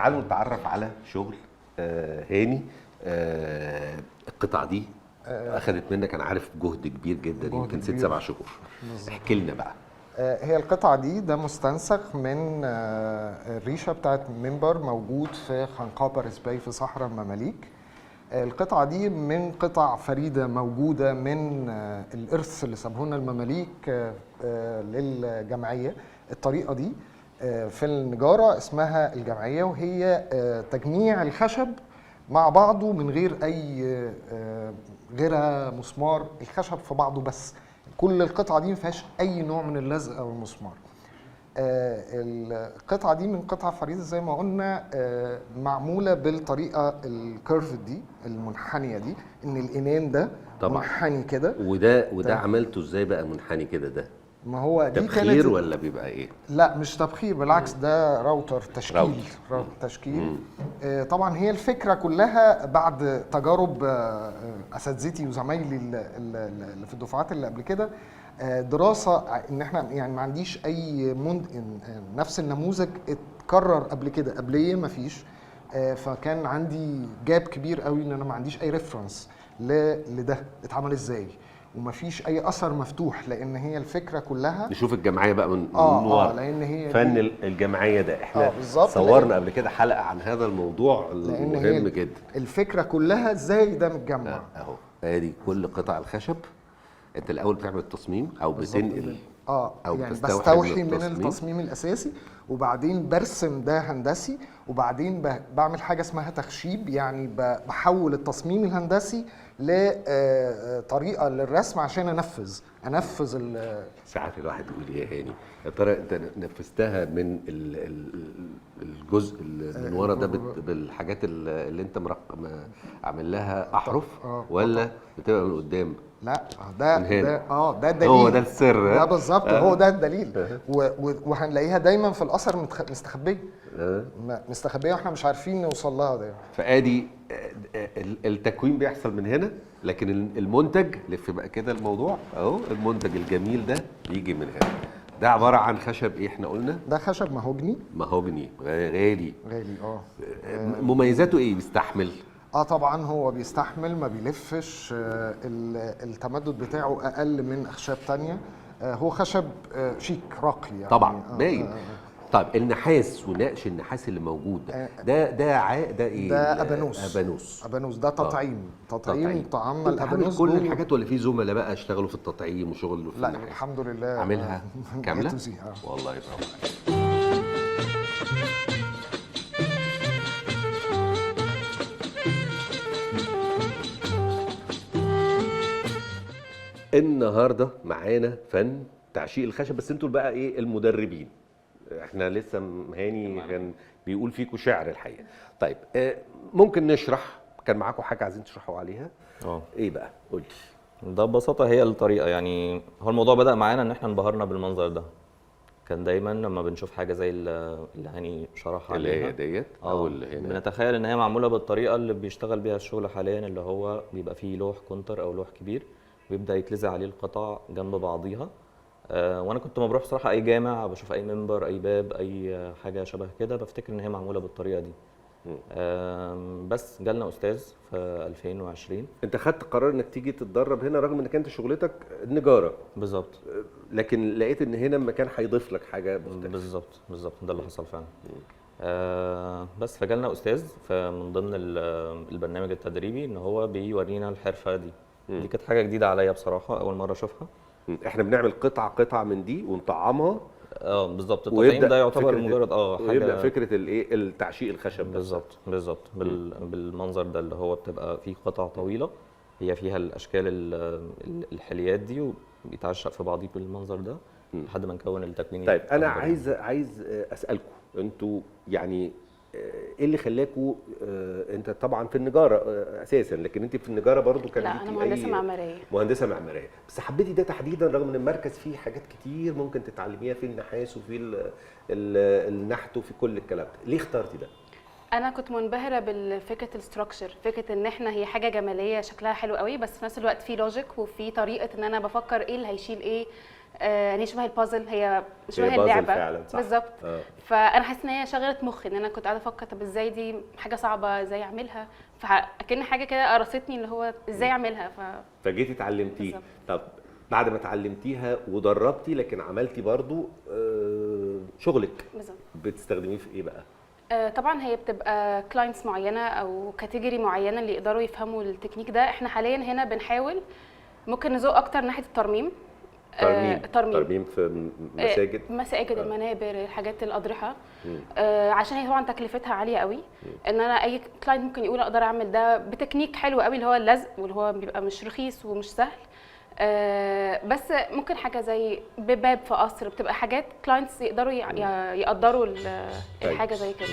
تعالوا نتعرف على شغل هاني. القطعة دي اخذت منك، انا عارف، جهد كبير جدا، جهد يمكن 6 كبير. 7 شهور. احكي لنا بقى. هي القطعة دي ده مستنسخ من الريشة بتاعت منبر موجود في خانقاه باريس باي في صحراء المماليك. القطعة دي من قطع فريدة موجودة من الإرث اللي سابه لنا المماليك للجمعية. الطريقة دي في النجارة اسمها الجمعية، وهي تجميع الخشب مع بعضه من غير أي غيرها مسمار، الخشب في بعضه بس. كل القطعة دي ما فيهاش أي نوع من اللزق أو المسمار. القطعة دي من قطع فريدة زي ما قلنا، معمولة بالطريقة ال curve دي المنحنية دي، إن الإنان ده طبعا. منحني كده. وده عملته ازاي بقى منحني كده؟ ده ما هو دي تبخير كانت ولا بيبقى ايه؟ لا مش تبخير، بالعكس ده راوتر تشكيل. راوتر. تشكيل. طبعا هي الفكرة كلها بعد تجارب اساتذتي وزمايلي اللي في الدفعات اللي قبل كده، دراسة ان احنا يعني ما عنديش اي نفس النموذج اتكرر قبل كده، قبليه ما فيش. فكان عندي gap كبير قوي ان انا ما عنديش اي reference لده اتعمل ازاي، ومفيش اي اثر مفتوح، لان هي الفكرة كلها. نشوف الجمعية بقى من ورا. لان هي فن الجمعية ده احنا بالظبط، صورنا قبل كده حلقة عن هذا الموضوع لان هي المهم جدا. الفكرة كلها ازاي ده متجمع. اهو ادي كل قطع الخشب. انت الاول بتعمل التصميم او بتنقل أو يعني بتستوحي بستوحي من من التصميم. التصميم الاساسي، وبعدين برسم ده هندسي، وبعدين بعمل حاجة اسمها تخشيب، يعني بحول التصميم الهندسي لطريقه للرسم عشان انفذ ساعات الواحد يقول يا هاني، يا ترى انت نفذتها من الجزء اللي من ورا ده بالحاجات اللي انت عامل لها احرف، ولا بتبقى من قدام؟ لا ده من هنا. ده الدليل. هو ده السر. ده بالظبط، هو ده الدليل. وهنلاقيها دايما في الاثر مستخبيه. مستخبيه واحنا مش عارفين نوصل لها دايما. فادي التكوين بيحصل من هنا، لكن المنتج لف بقى كده الموضوع اهو، المنتج الجميل ده بيجي من هنا. ده عبارة عن خشب ايه احنا قلنا؟ ده خشب مهوجني. مهوجني غالي. غالي. مميزاته ايه؟ بيستحمل؟ طبعا هو بيستحمل، ما بيلفش، التمدد بتاعه اقل من اخشاب تانية. هو خشب شيك راقي يعني. طبعا باين. طيب النحاس ونقش النحاس اللي موجود ده، ده ايه؟ ده ابانوس. ابانوس. ابانوس ده تطعيم. تطعيم طعمنا انت عامل الابانوس كل جوه. الحاجات ولا في زملاء بقى اشتغلوا في التطعيم وشغل في لا النحاس؟ الحمد لله. عاملها كاملة؟ A to Z، آه. والله برافو عليك. النهارده معانا فن تعشيق الخشب، بس انتوا بقى ايه المدربين؟ احنا لسه هاني كان بيقول فيكم شعر الحقيقة. طيب ممكن نشرح، كان معاكم حاجة عايزين تشرحوا عليها؟ ايه بقى؟ قول لي. ده ببساطة هي الطريقة. يعني هو الموضوع بدأ معانا ان احنا انبهرنا بالمنظر ده. كان دايما لما بنشوف حاجة زي اللي هاني شرحها اللي هي عليها، ديت او اللي هنا، بنتخيل ان هي معمولة بالطريقة اللي بيشتغل بيها الشغل حاليا، اللي هو بيبقى فيه لوح كونتر او لوح كبير ويبدا يتلزق عليه القطع جنب بعضيها. وانا كنت ما بروح صراحة اي جامع بشوف اي منبر اي باب اي حاجة شبه كده بفتكر ان هي معمولة بالطريقة دي. بس جالنا استاذ في 2020. انت خدت قرار انك تيجي تتدرب هنا رغم انك انت شغلتك نجاره. بالظبط. لكن لقيت ان هنا المكان هيضيف لك حاجة مختلفة. بالظبط بالظبط، ده اللي حصل فعلا. بس فجالنا استاذ فمن ضمن البرنامج التدريبي ان هو بيورينا الحرفة دي. دي كانت حاجة جديدة عليا بصراحة، اول مرة اشوفها. احنا بنعمل قطعه قطعه من دي ونطعمها. بالظبط. التطعيم ده يعتبر مجرد حاجة، ويبدا فكرة الايه، التعشيق الخشب. بالظبط بالظبط. بالمنظر ده اللي هو بتبقى فيه قطع طويلة هي فيها الاشكال الحليات دي، وبيتعشق في بعضيه بالمنظر ده لحد ما نكون التكوين. طيب انا عايز اسالكم انتوا يعني ايه اللي خلاكوا، انت طبعا في النجاره اساسا، لكن انت في النجاره برضو كان لا ليكي انا مهندسه معمارية. مهندسه معمارية، بس حبيتي ده تحديدا رغم ان المركز فيه حاجات كتير ممكن تتعلميها في النحاس وفي النحت وفي كل الكلام ده، ليه اخترتي ده؟ انا كنت منبهره بالفكرة ال structure، فكرة ان احنا هي حاجة جمالية شكلها حلو قوي، بس في نفس الوقت في logic وفي طريقه ان انا بفكر ايه اللي هيشيل ايه. يعني شبه البازل، هي شبه بازل اللعبة فعلا، صح. بالظبط. فانا حاسه ان هي شغلت مخي، ان انا كنت قاعدة افكر طب ازاي دي حاجة صعبة، ازاي اعملها، فكأن حاجة كده قرصتني اللي هو ازاي اعملها. فجيتي اتعلمتيه. بالظبط. طب بعد ما اتعلمتيها ودربتي، لكن عملتي برضو شغلك. بالظبط. بتستخدميه في ايه بقى؟ طبعا هي بتبقى clients معينة او category معينة اللي يقدروا يفهموا التكنيك ده. احنا حاليا هنا بنحاول ممكن نزق اكتر ناحية الترميم. ترميم. ترميم. ترميم في مساجد. مساجد، المنابر، الحاجات، الاضرحه، عشان هي طبعا تكلفتها عالية قوي. ان انا اي client ممكن يقول اقدر اعمل ده بتكنيك حلو قوي اللي هو اللزق، واللي هو بيبقى مش رخيص ومش سهل. بس ممكن حاجة زي باب في قصر، بتبقى حاجات clients يقدروا يقدروا الحاجة زي كده.